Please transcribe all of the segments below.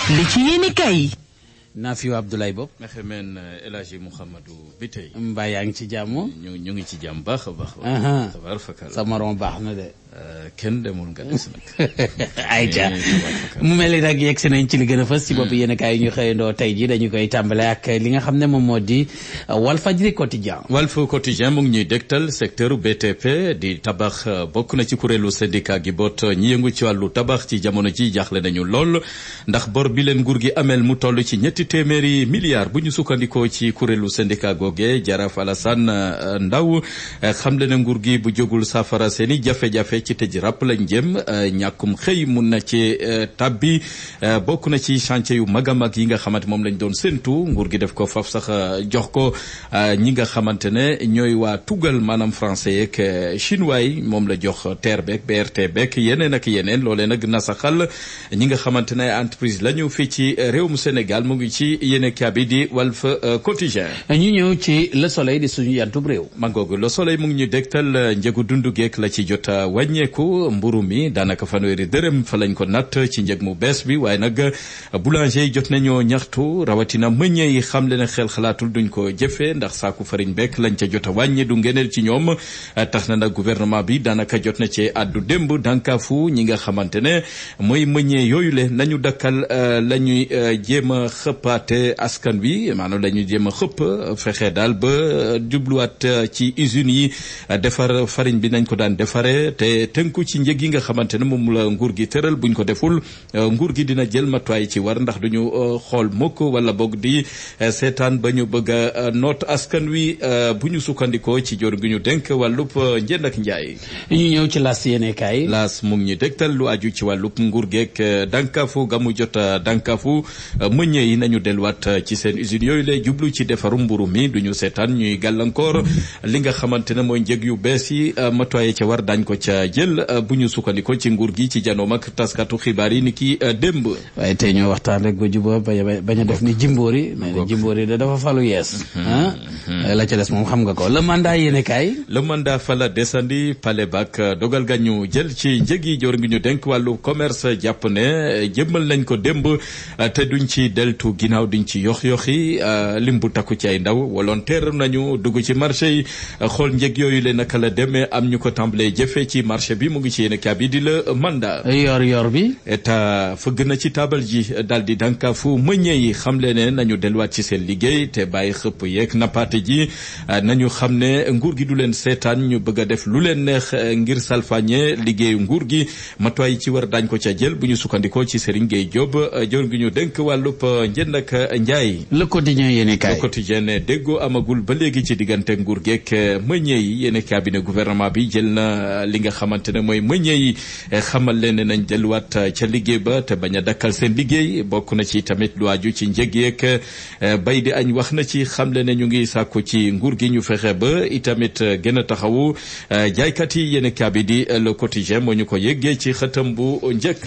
li ci yéene kay. Nafiou Abdoulaye Bob. Mexemen El Hadji Mouhamadou Biteye. mbaa yaa ngi ci jàmm. ñu ngi ci jàmm baax a baax. tabaar fakal sa morom baax na de. kenn demul nga des nag. ayca mu mel ni nag yegg si nañ ci li gën a fës ci bopp yéen kaay yi ñu xëyandoo tey ji dañu koy tàmbale ak li nga xam ne moom moo di Walfadjri quotidien. Walf quotidien mu ngi ñuy dégtal secteur BTP di tabax bokk na ci kuréelu syndicat gi boot ñi yëngu ci wàllu tabax ci jamono ji jaaxle nañu lool ndax bor bi leen nguur gi ameel mu toll ci ñetti téeméeri milliards bu ñu sukkandikoo ci kuréelu syndicat googe Jaraaf Alassane Ndaw xam le ne nguur gi bu jógul saafara seeni jafe-jafe ci tëj ràpp lañ jëm ñàkkum xëy mun na ci tabbi bokk na ci chantier yu mag a mag yi nga xamante moom lañ doon séntu nguur gi def ko faf sax jox ko ñi nga xamante ne ñooy waa tugal maanaam français yeeg chinois yi moom la jox TER beeg BRT beeg yeneen ak yeneen loolee nag nasaxal ñi nga xamante ne entreprise la ñu fii ci réewum Sénégal mu ngi ci yéene kaabi di Walf quotidien. ñu ñëw ci Le Soleil di suñu yantub réew. mangoogu Le Soleil mu ngi ñu dégtal njëgu dundu geek la ci jot a wàññeeku mburu mi daanaka fanweeri dërëm fa lañ ko natt ci njëg mu bees bi waaye nag boulanger yi jot nañoo ñaxtu rawatina meññee yi xam le ne xel xalaatul duñ ko jëfee ndax saaku farine beek lañ ca jot a wàññi du ngeneel ci ñoom tax na nag gouvernement bi daanaka jot na ci addu démb dànkaafu ñi nga xamante ne mooy meññee yooyu le nañu dakkal la ñuy jéem a xëppaate askan wi maanaam la ñuy jéem a xëpp fexe daal ba jubluwaat ci usines yi defar farine bi nañ ko daan defaree te tënku ci njëg yi nga xamante ne moom la nguur gi tëral buñ ko deful nguur gi dina jël matuwaay ci war ndax duñu xool mukk wala boog di seetaan ba ñu bëgg a noot askan wi bu ñu sukkandikoo ci jor gi ñu dénk wàllub njënd ak njaay. ñu ñëw ci L'As yéene kaay. L'As mu ngi ñu dégtal lu aju ci wàllub nguur geek dànkaafu ga mu jot dànkaafu meññee yi nañu delluwaat ci seen usines yooyu lay jublu ci defaru mburu mi duñu seetaan ñuy gàllankoor li nga xamante ne mooy njëg yu bees yi matuwaay ca war dañ ko ca jël bu ñu sukkandikoo ci nguur gi ci janoom ak taskatu xibaar yi ni ki démb. waaye tey ñoo waxtaan rek ba jubóo bañ a def ni Jimbori. mais ni Jimbori da dafa falu yees. la ca des moom xam nga ko Le Mandat yéene kaay. Le Mandat fa la desandi pale bak dogal ga ñu jël ci njëg yi jor ngi ñu denk wàllu commerce jàpp ne jëmmal nañ ko démb te duñ ci deltu ginnaaw duñ ci yox-yoxi lim bu takku ci ay ndaw volontaire nañu dugg ci marché yi xool njëg yooyu le naka la demee am ñu ko tàmbalee jëfe ci marché bi mu ngi ci yéene kaa bi di Le Mandat. yor bi. état fëgg na ci taabal ji daal di dànkaafu meññee yi xam le ne nañu delluwaat ci seen liggéey te bàyyi xëpp yeeg nappaate ji nañu xam ne nguur gi du leen seetaan ñu bëgg a def lu leen neex ngir salfaañe liggéeyu nguur gi matuwaay yi ci war dañ ko ca jël bu ñu sukkandikoo ci Serigne Gueye Diop jor gi ñu dénk wàllub njënd ak njaay. Le Quotidien yéene kaay. Le Quotidien ne déggoo amagul ba léegi ci diggante nguur geek meññee yi yéene cabinet gouvernement bi jël na li nga xamante ne mooy meññee yi xamal leen ne nañ delluwaat ca liggéey ba te bañ a dakkal seen liggéey bokk na ci tamit lu aju ci njëg yeeg bay di añ wax na ci xamle ne ñu ngi sàkku ci nguur gi ñu fexe ba itamit gën a taxawu jaaykat yi yéene cabinet di Le Quotidien moo ñu ko yëggee ci xëtam bu njëkk.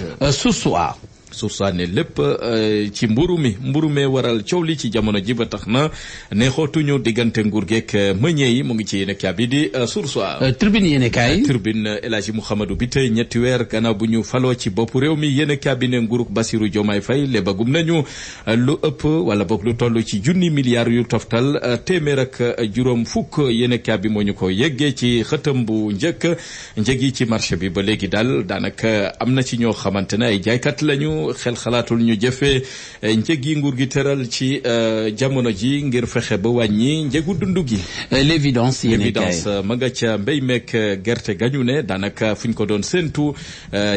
Source ne lépp ci mburu mi waral coow li ci jamono ji ba tax na neexootuñu diggante nguur geek meññee yi mu ngi ci yéene kaay bi di Source. Tribune yéene kaay. Tribune El Hadji Mouhamadou Biteye ñetti weer gannaaw bu ñu faloo ci boppu réew mi yéene kaay bi ne nguurug Bassirou Diomaye Faye lebagum nañu lu ëpp wala boog lu toll ci junni milliards yu toftal téeméer ak juróom fukk yéene kaay bi moo ñu ko yeggee ci xëtam bu njëkk njëg yi ci marché bi ba léegi daal daanaka am na ci ñoo xamante ne ay jaaykat lañu. xel xalaatul ñu jëfee njëg yi nguur gi teral ci jamono ji ngir fexe ba wàññi njëgu dundu gi. L'évidence yéene kaay. L'évidence ma nga ca mbéy meek gerte gañu ne daanaka fu ñu ko doon séntu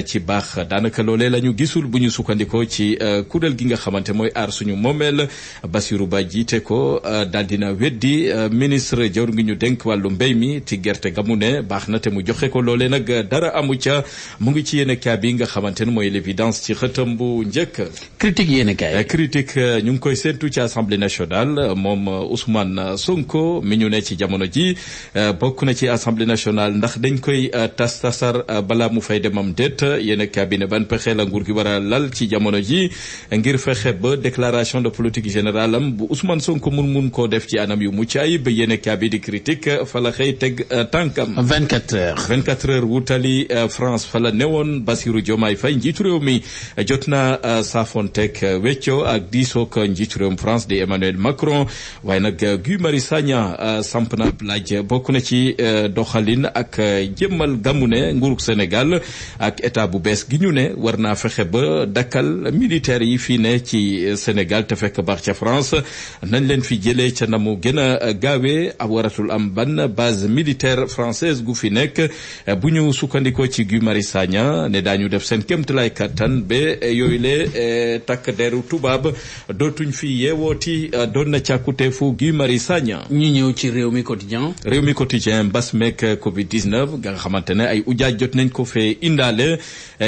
ci baax daanaka loolee la ñu gisul bu ñu sukkandikoo ci kuréel gi nga xamante mooy aar suñu moomeel Bassirou Ba jiite ko daal dina weddi ministre jawr ngi ñu dénk wàllu mbéy mi ci gerte gamu ne baax na te mu joxe ko loolee nag dara amu ca mu ngi ci yéene kaay bi nga xamante ne mooy l'évidence ci xëtam bu njëkk. Critique yéene kaay. Critique ñu ngi koy séntu ci assemblée nationale moom Ousmane Sonko mi ñu ne ci jamono ji bokk na ci assemblée nationale ndax dañ koy tasar balaa mu fay demam déet yéene cabinet ban pexe la nguur gi war a lal ci jamono ji ngir fexe ba déclaration de politique générale am bu Ousmane Sonko mun koo def ci anam yu mucc ayib yéene cabinet di critique fa la xëy teg tànkam. 24 heures wutali France fa la newoon Bassirou Diomaye Faye njiitu réew mi jot jot na saafonteeg wecco ak diisoog njiitu réewum France di Emmanuel Macron waaye nag Guy Marius Sagna samp na laaj bokk na ci doxalin ak jëmmal gàmmu ne nguurug Sénégal ak état bu bees gi ñu ne war naa fexe ba dakkal militaires yi fii ne ci Sénégal te fekk baax ca France nañ leen fi jëlee ca na mu gën a gaawee waratul am ban base militaire française gu fi nekk bu ñu sukkandikoo ci Guy Marius Sagna ne daañu def seen kéemtalaay kattan ba yooyu le takk deru tubaab dootuñ fi yeewooti doon na càkkuteefu Guy Marius Sagna. ñu ñëw ci réew mi quotidien. réew mi quotidien mbas meek Covid-19 nga xamante ne ay ujaaj jot nañ ko fee indaale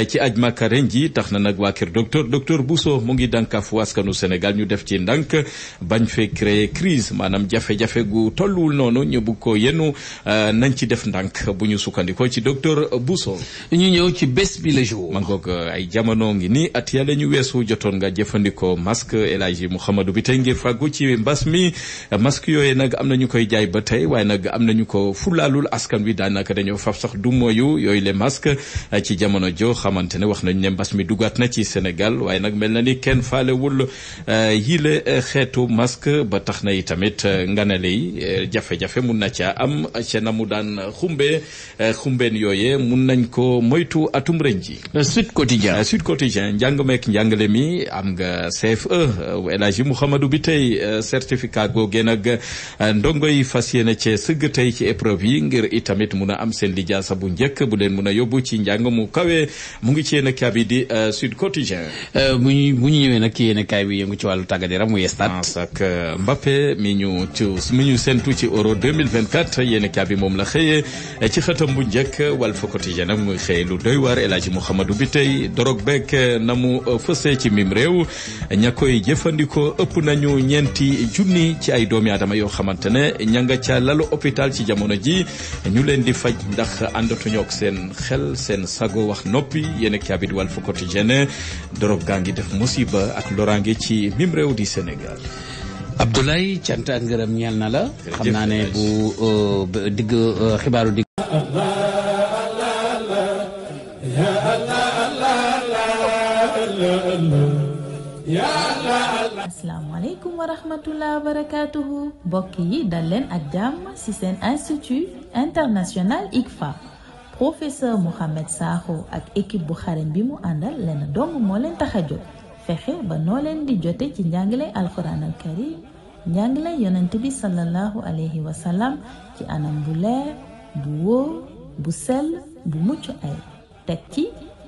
ci aj Makka ren ji tax na nag waa kër docteur Bousso mu ngi dànkaafu askanu Sénégal ñu def ci ndànk bañ fee créer crise maanaam jafe-jafe gu tolluwul noonu ñu bugg ko yenu nañ ci def ndànk bu ñu sukkandikoo ci docteur Bousso. ñu ñëw ci bés bi le jour. man ngoog ay jamono ngi ni at yàlla ñu weesu jotoon nga jëfandikoo masque El Hadji Mouhamadou bi tey ngir fàggu ci mbas mi masque yooyu nag am na ñu koy jaay ba tey waaye nag am nañu ko fulaalul askan wi daanaka dañoo faf sax du mooyu yooyu les masques ci jamono jo xamante ne wax nañ ne mbas mi dugaat na ci Sénégal waaye nag mel na ni kenn faalewul yile xeetu masque ba tax na yi tamit nganale yi jafe-jafe mun na caa am ca na mu daan xumbeen yooye mun nañ ko moytu atum ren ji. Sud Quotidien njàng meek njàngale mi am nga CFE El Hadji Mouhamadou bi tey certificat googee nag ndongo yi fas yéene ci sëgg tey ci épreuve yi ngir itamit mun a am seen lijaasa bu njëkk bu leen mun a yóbbu ci njàng mu kawe mu ngi ci yéen kaay bi di Sud Quotidien. bu ñu ñëwee nag ci yéen kaay bi yëngu ci wàllu tàggat yaram muy stade ak Mbappé mi ñu sentu ci Euro 2024 yéen kaay bi moom la xëyee ci xëtam bu njëkk Walf Quotidien nag muy xëy lu doy waar El Hadji Mouhamadou bi tey dorog beek na mu fësee ci mim réew ña koy jëfandikoo ëpp nañu 4 junni ci ay doomi aadama yoo xamante ne ña nga ca lalu hôpital ci jamono ji ñu leen di faj ndax àndatuñoo ak seen xel seen sago wax noppi yéen a bi di Walf Quotidien dorog gaa ngi def musiba ak loraange ci mim réew di Sénégal. Abdoulaye cant ak ngërëm ñeel na la. xam naa ne bu digg xibaaru digg. asalaamaaleykum wa rahmatullah wa barakatuhu mbokk yi dal leen ak jàmm ci seen institut international ICFA professeur Mouhamed Sakho ak équipe bu xarañ bi mu àndal leen dong moo leen tax a jóg fexe ba noo leen di jote ci njàngale alquran al karim njàngale yonent bi sallallahu alayhi wa sallam ci anam bu leer bu wóor bu sell bu mucc ay teg ci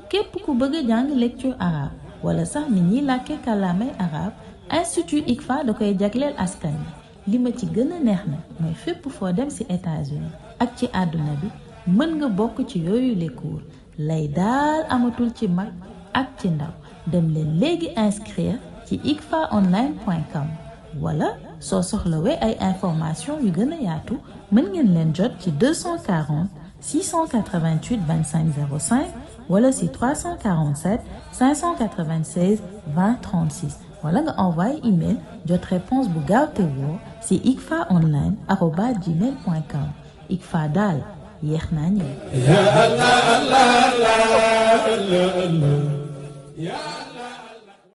képp ku bëgg a jàng lecture arabe wala sax nit ñiy làkke kàllaamay arabe institut ICFA da koy jagleel askan wi li ma ci gën a neex na mooy fépp foo dem ci États-Unis ak ci àdduna bi mën nga bokk ci yooyu les cours lay daal amatul ci mag ak ci ndaw dem leen léegi inscrire ci icfaonline.com wala soo soxlawee ay information yu gën a yaatu mën ngeen leen jot ci 240 688 25 05 wala si 347 596 20 36 wala nga envoyé email jot réponse bu gaaw te woo si icfaonline@gmail.com ICFA daal yéex naa ñëw.